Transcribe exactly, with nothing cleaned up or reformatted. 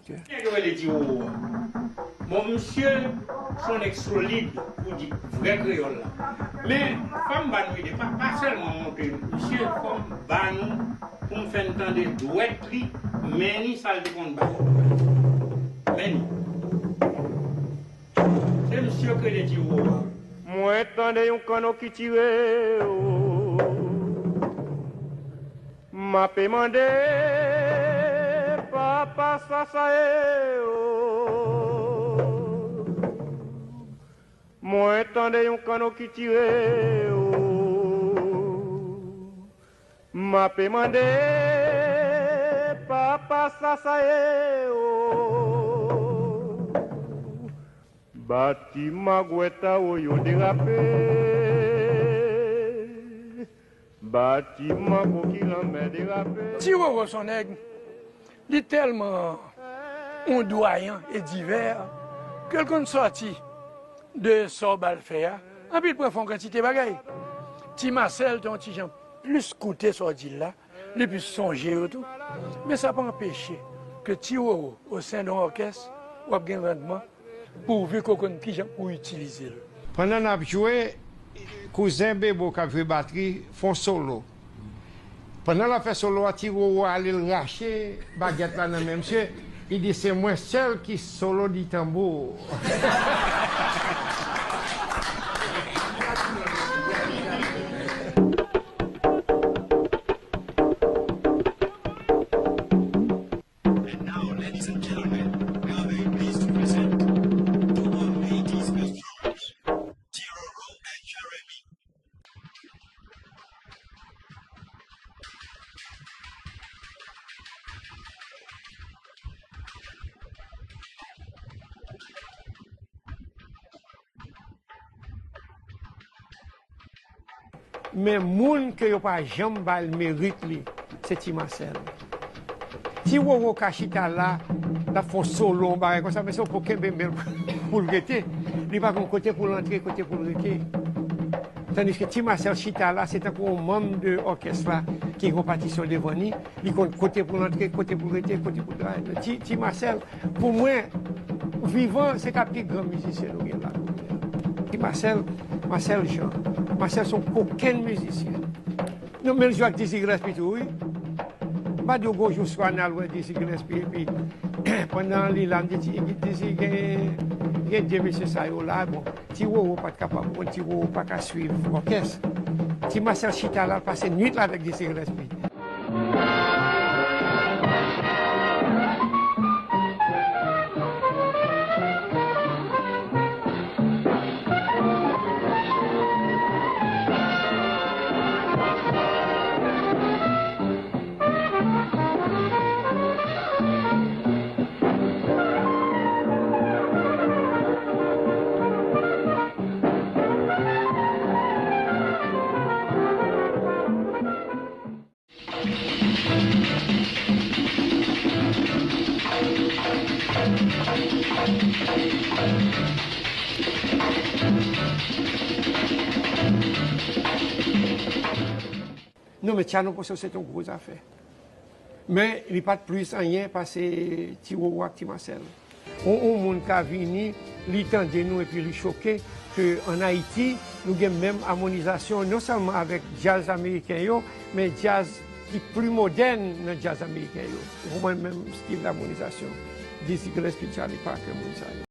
Nèg yo rele Ti Wowo a. Bon, misye se yon nèg solid, pou di vrè kreyòl la. Men, fò m ba nou ide, pa, pa sèlman monte misye, fò m ba nou, pou m fè n tande dwèt li, men ni sa l te konn bay. Men ni. Se misye yo k rele Ti Wowo a. Mwen tande yon kanno ki tire, o. M ape mande, papa, sa sa ye, o. Mwen tande yon kanno ki tire, o. M ape mande, papa, sa sa ye, o. Batiman Gwètawo yo derape. Batiman Koki Lanmè derape. Ti Wowo se yon nèg, li tèlman yon dwayan e divè ke l konn sòti de sa w ba l fè a, anpi l pran fè yon kantite bagay. Ti Masèl te yon ti jan plis koute sa w di l la, li plis sonje yo tou. Men sa pa anpeche ke Ti Wowo, o sen de yon òkès, w ap gen randman, pouvi ke w konn kijan pou w itilize l. Pandan n ap jwe, kouzen Bebo k ap jwe batri fè yon solo. Pandan l ap fè solo a, Ti Wowo ale l rache bagèt la nan men misye. Li di, "Se mwen sèl ki solo di tanbou." And now, ladies and gentlemen, we are very pleased to present the world eighties best drummers, T-Roro and Jeremy. Men moun ke yo pa janm ba l merit li, se Ti Masèl. Ti Wowo ka chita la, l ap fè yon solo, yon bagay konsa, men se yon kokenn men l pou l rete. Li pa gon kote pou l antre, kote pou l rete. Tandiske Ti Masèl chita la, se tankou yon manm de òkès la ki gon patisyon devan li. Li konn kote pou l antre, kote pou l rete, kote pou l travay. Men Ti, Ti Masèl, pou mwen, vivan, se ka pi gran mizisyen nou gen la kounye a. Ti Masèl, Masèl Jean. Masèl se yon kokenn mizisyen. Nou menm jwe ak Dizzy Gillespie tou, wi. M pa di w gon jou swa n al wè Dizzy Gillespie, epi pandan li la, m di, "Ti, Dizzy, gen, gen de mesye sa yo la, bon." Ti Wowo pa t kapab konprann, Ti Wowo pa ka swiv òkès. Ti Masèl chita la, l pase nwit la avèk Dizzy Gillespie. Non, men Tchano Poso se te yon gwo zafè. Men li pa t plis anyen pase Ti Wowo ak Ti Masèl. Yon, yon moun ka vini, li tande nou epi li choke ke ann Ayiti, nou gen menm amonizasyon, non sèlman avèk djaz ameriken yo, men djaz ki pli modèn nan djaz ameriken yo. Ou konprann, menm stil damonizasyon. Dizzy Gillespie, Charlie Parker, moun sa yo.